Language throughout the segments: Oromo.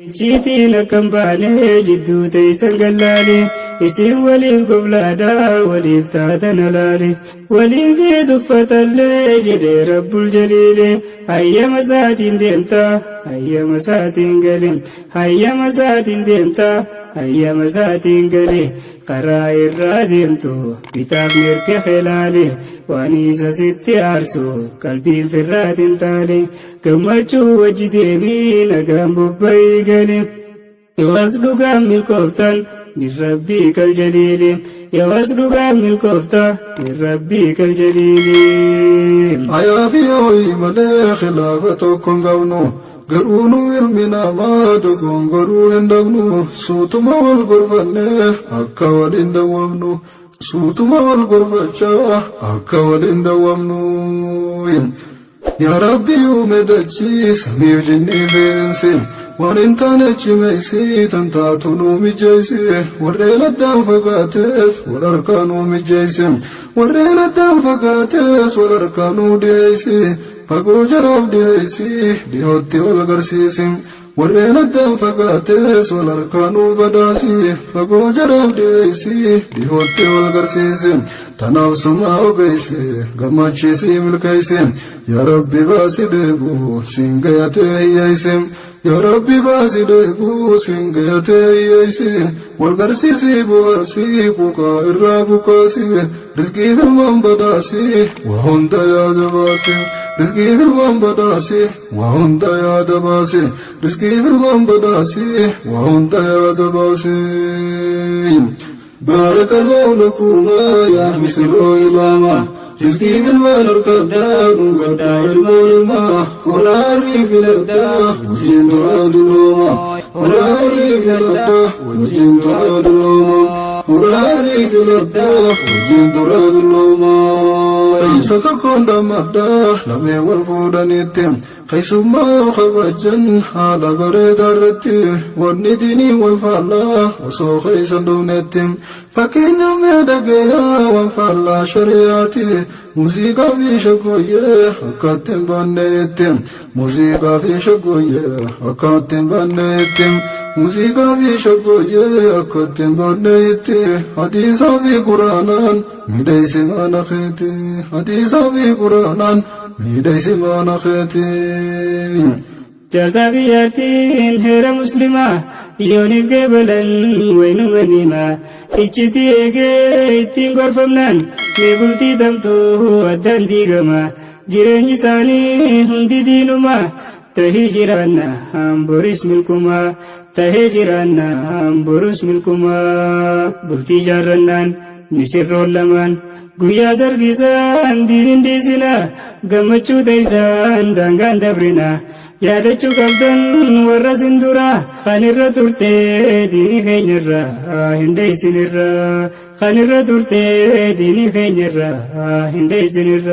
Icciitiin akka hin baane jidduu teessan gallaale isin waliif goflaadha waliif taatan halaale waliifis uffatallee jedhe rabbul jaliile hayyama isaatiin deemta hayyama isaatiin gale hayyama isaatiin deemta hayyama isaatiin gale karaa irraa deemtu bitaaf mirga kelaale waan isa sitti aarsu qalbiin firraatiin taale gammachuu wajji deemii nagaan bobba'ii gali yoos dhugaan milkooftan min rabbii kal jaliili yoos dhugaan milkoofta min rabbii kal jaliili. Ayaa fi hooyi malee khilaafa tokko hin qabnu. Garuu nu ilmi namaa dogongoruu hin dhabnu. Suutuma wal gorfannee akka waliin dawwamnu. Suutuma wal gorfachaa akka waliin dawwamnu. Yaa Rabbi uume dachii samiif jinnii feensi. Waan hin taane cimeessi tan taatu nuu mijeessi. Warreen addaan fagaatees wal harkaa nuu mijeessi. Warreen addaan fagaatees wal harkaa nuu dhiyeessi. Fagoo jaraaf dhiyeessi dhiyootti wal garsiisi. Warreen addaan fagaatees wal harkaa nuu badhaasi. Fagoo jaraaf dhiyeessi dhiyootti wal garsiisi. Tanaaf sumaa ogeessi gammachiisii milkeessi. Yaa Rabbi baasi deebu siin gayatee hiyyeessi. Yaa Rabbi baasi deebu siin gayatee hiyyeessi. Wal garsiisii bu'aasii quuqaa irraa buqqaasi. Rizqii filmaan badhaasi waa hunda yaada baasi. Rizqii filmaan badhaasi waa hunda yaada baasi. Rizqii filmaan badhaasi waa hunda yaada baasi. بارك الله لكما يا مسر إماما رزقي بالمال الكدا قدا المال الماء ولا ريف الأبدا وجن تراد اللوما ولا ريف الأبدا وجن تراد اللوما ولا ريف الأبدا وجن تراد اللوما ليس تكون دمدا لم يولفودنيتم Keessummaa kabajan haala bareedaa irratti wanni diinii wal faallaa osoo keessa dhufnetti fakkeenya mee dhagayaa waan faallaa shari'aati muuziqaa fi shaggooyyee akka itti hin baanneetti muuziqaa fi shaggooyyee akka itti hin baanneetti muuziqaa fi shaggooyyee akka itti hin baanneetti hadiisaa fi quraanaan miidhaysi mana keeti hadiisaa fi quraanaan miidhaysi mana keeti. Jaarsaa biyyattiin heera muslimaa yooniif geebalan waynuma nimaa iccitii eegee ittiin gorfamnaan mee bultii tamtuu addaan diigama jireenyi isaanii hundi diinumaa tahii jiraanna boris milkumaa tahee jiraanna borus milkumaa bultii jaarrannaan misirroon lamaan guyyaa sargisaan diinin dhiisinaa gammachuu teessaan daangaan dabrinaa yaadachuu qabdan warra sinduraa kan irra turte diinii keenyarraa hin deessinirraa kan irra turte diinii keenyarraa hin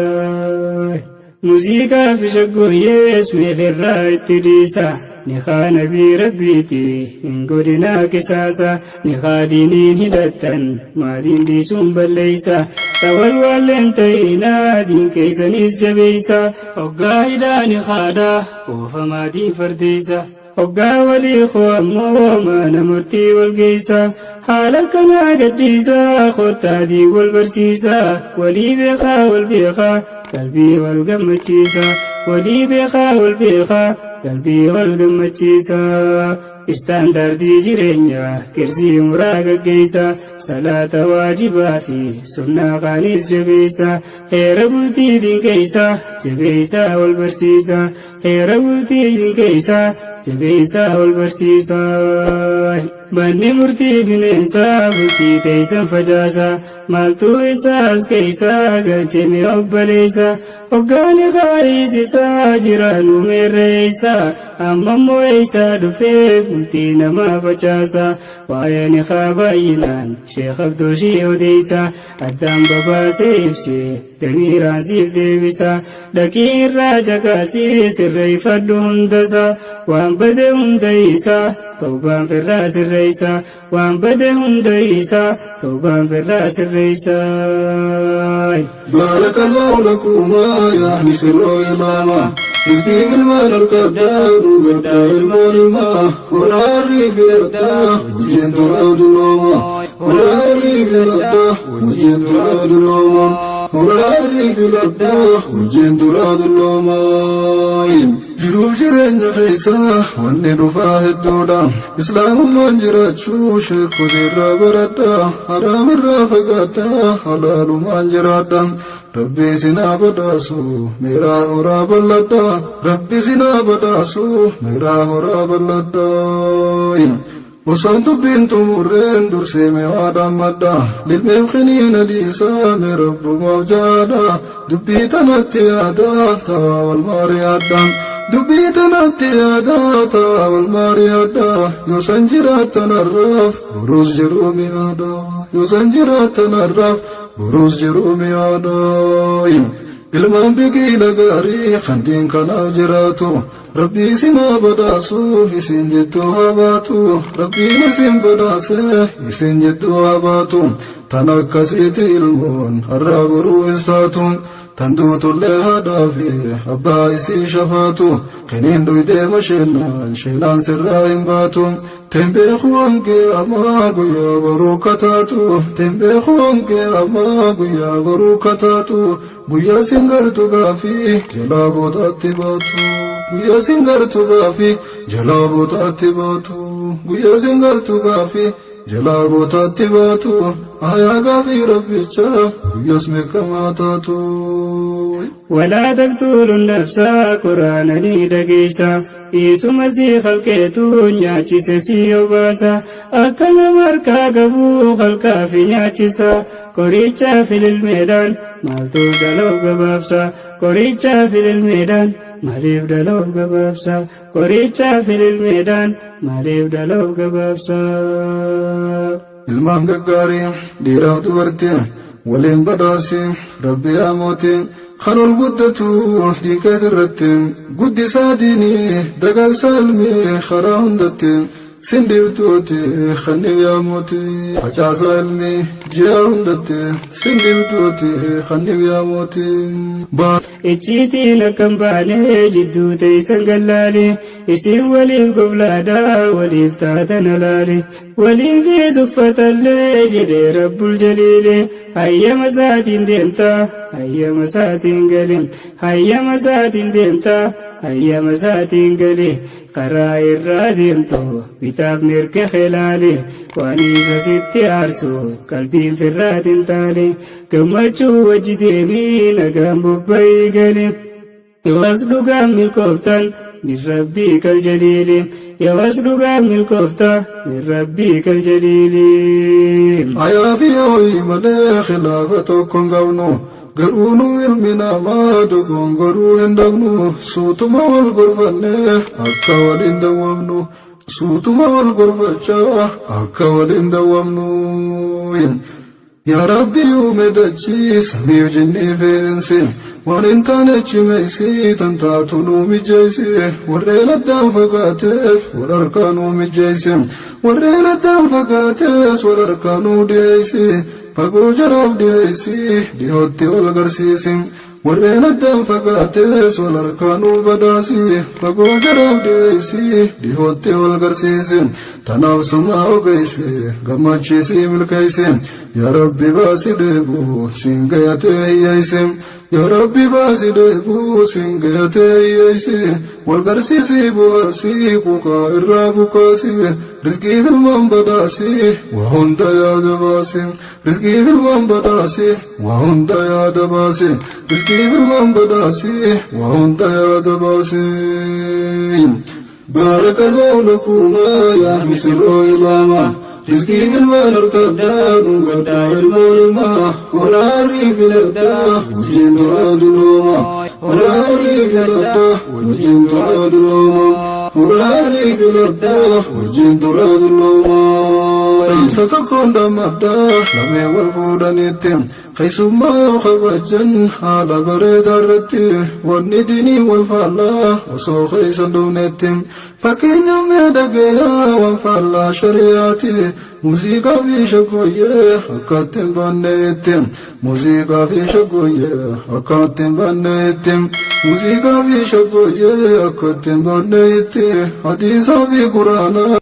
deessinirraa. Muuziqaa fi shaggooyyees meetirraa itti dhiisa ni haa nabii rabbiiti hin godhinaa qisaasa ni haa diiniin hidhattan maatiin dhiisuun balleeysa tawal waalleen ta'inaa diin keessanis jabeeysa hoggaa hidhaa ni haadha oofa maatiin fardeeysa. Hoggaa walii koo ammoo mana murtii wal geessa haala kanaa gaddiisa kottaadii wal barsiisa walii beekaa wal beekaa qalbii wal gammachiisa walii beekaa wal beekaa qalbii wal gammachiisa. Istaandaardii jireenyaa kirzii muraa gaggeessa salaata waajibaa fi sunnaa qaanis jabeessa heera bultii dinqeessa jabeessa wal barsiisa. Heera bultii dinqeessa jabeessa wal barsiisa. Manni murtii bineensaa bultii teessan facaasa maaltu isaas keessa galchee obboleessa hoggaani kaayisisaa jiraanu meerreessa amma immoo eessa dhufee bultii namaa facaasa waa'ee ni haa baay'inaan sheekh Abdooshii odeessa addaan babaasee ibsee damiiraan siif deebisa dhaqii irraa caqaasii sirreeffadhu hundasa waan bade hunda isaa Tawbaan firraa sirreeysa waan bade hunda hiisa tawbaan firraa sirreeysa. Baarakallahu lakumaa yaa misirroo ilaamaa. Hizbii ilmaan harkadhaa dhugadhaa ilmaan ilmaa. Horaarrii filadhaa wajjin tolaa dullooma. Horaarrii filadhaa wajjin tolaa dullooma. Horaarrii filadhaa wajjin tolaa dullooma. Jiruuf jireenya keessa wanni dhufaa hedduudha. Islaamummaan jiraachuu sheekota irraa baradha. Haraam irraa fagaadha. Halaalumaan jiraadha. Rabbi isinaa badhaasu miiraa horaa bal'adha. Rabbi isinaa badhaasu miiraa horaa bal'adha. Osaan dubbiin xumurreen dursee mi'aa dhaammadha. Lilmeef kiniina dhiisaa mee rabbumaaf jaadha. Dubbii tanatti yaada ta'aa wal maari'adha. Dubbii tanatti yaada ta'aa wal maari'adha. Yoo san jiraattan har'aaf boruus jiruu mi'aadha. Yoo san jiraattan har'aaf boruus jiruu mi'aadha. Ilmaan biqiila gaarii kan diin kanaaf jiraatu. Rabbi isin haa badhaasu isin jidduu haa baatu. Rabbiin isin badhaase isin jidduu haa baatu. Tan akkasiiti ilmoon har'aa boruufis taatu. Tan duutullee haadhaa fi abbaa isii shafaatu. Kiniin dhuydee masheennaan sheenaan sirraa hin baatu. Ten beeku hangee amaa guyyaa boruu kataatu. Ten beeku hangee amaa guyyaa boruu kataatu. Guyyaa sin gartu gaafii jalaa bootaatti baatu. Guyyaa sin gartu gaafii jalaa bootaatti baatu. Guyyaa sin gartu gaafii jalaa bootaatti baatu. Ayaa gaafii rabbichaa guyyaas beekamaa taatu. Walaa taqtulu nafsa quraana ni dhageessa. Isuma sii halqeetu nyaachise sii obaasa. Akka nama harkaa qabu halqaa fi nyaachisa. Qorichaa fililmeedhaan maaltu dhaloof gabaabsa. Qorichaa fililmeedhaan maaliif dhaloof gabaabsa. Qorichaa fililmeedhaan maaliif dhaloof gabaabsa. Ilmaan gaggaarii dhiiraaf dubartii waliin badhaasi rabbi yaa mootii kan ol guddatu diinkeet irratti guddisaa diinii dagaagsaa ilmii karaa hundatti sin dhiibduuti kanniif yaa mootii facaasaa ilmii ji'a hundatti sin dhiibduuti kanniif yaa mootii. Icciitiin akkam baane jidduu teessan gallaale isin waliif goflaadhaa waliif taatan alaale waliifis uffatallee jedhee rabbul jaliile hayyama isaatiin deemta hayyama isaatiin gale hayyama isaatiin deemta hayyama isaatiin gale karaa irraa deemtu bitaaf mirga kelaale waan isa sitti aarsu qalbiin firraatiin taale gammachuu wajji deemii nagaan bobba'ii gale. Yoos dhugaan milkooftan min rabbii kal jaliili. Yoos dhugaan milkoofta min rabbii kal jaliili. Ayaa fi hooyi malee khilaafa tokko hin qabnu. Garuu nu ilmi namaa dogongoruu hin dhabnu. Suutuma wal gorfannee akka waliin dawwamnu. Suutuma wal gorfachaa akka waliin dawwamnu. Yaa Rabbi uume dachii samiif jinnii feensi. Waan hin taane cimeessi tan taatu nuu mijeessi. Warreen addaan fagaateef wal harkaa nuu mijeessi. Warreen addaan fagaatees wal harkaa nuu dhiyeessi. Fagoo jaraaf dhiyeessi dhiyootti wal garsiisi. Warreen addaan fagaatees wal harkaa nuu badhaasi. Fagoo jaraaf dhiyeessi dhiyootti wal garsiisi. Tanaaf sumaa ogeessi gammachiisii milkeessi. Yaa Rabbi baasi deebuu siin gayatee hiyyeessi. Yaa Rabbi baasi deebuu siin gayatee hiyyeessi. Wal garsiisii bu'aasii quuqaa irraa bukaasi. Rizqii ilmaan badhaasi waa hunda yaada baasi. Rizqii ilmaan badhaasi waa hunda yaada baasi. Rizqii ilmaan badhaasi waa hunda yaada baasi. Baarakallahu lakumaa yaa misirroo ilaamaa. Rizqii ilmaan harkadhaa dhugadhaa ilmaan ilmaa. Horaarrii filadhaa wajjin tolaa dullooma. Horaarrii filadhaa wajjin tolaa dullooma. Horaarrii filadhaa wajjin tolaa dullooma. Isa tokkoon dhammadhaa lamee wal fuudhanitti. Keessummaa yoo kabajan haala bareedaa irratti wanni diinii wal faallaa osoo keessa dhufnetti. Fakkeenya mee dhagayaa waan faallaa shari'aati. Muuziqaa fi shaggooyyee akka ittiin banneetti. Muuziqaa fi shaggooyyee akka ittiin banneetti. Muuziqaa fi shaggooyyee akka ittiin banneetti. Hadiisaa fi quraanaa.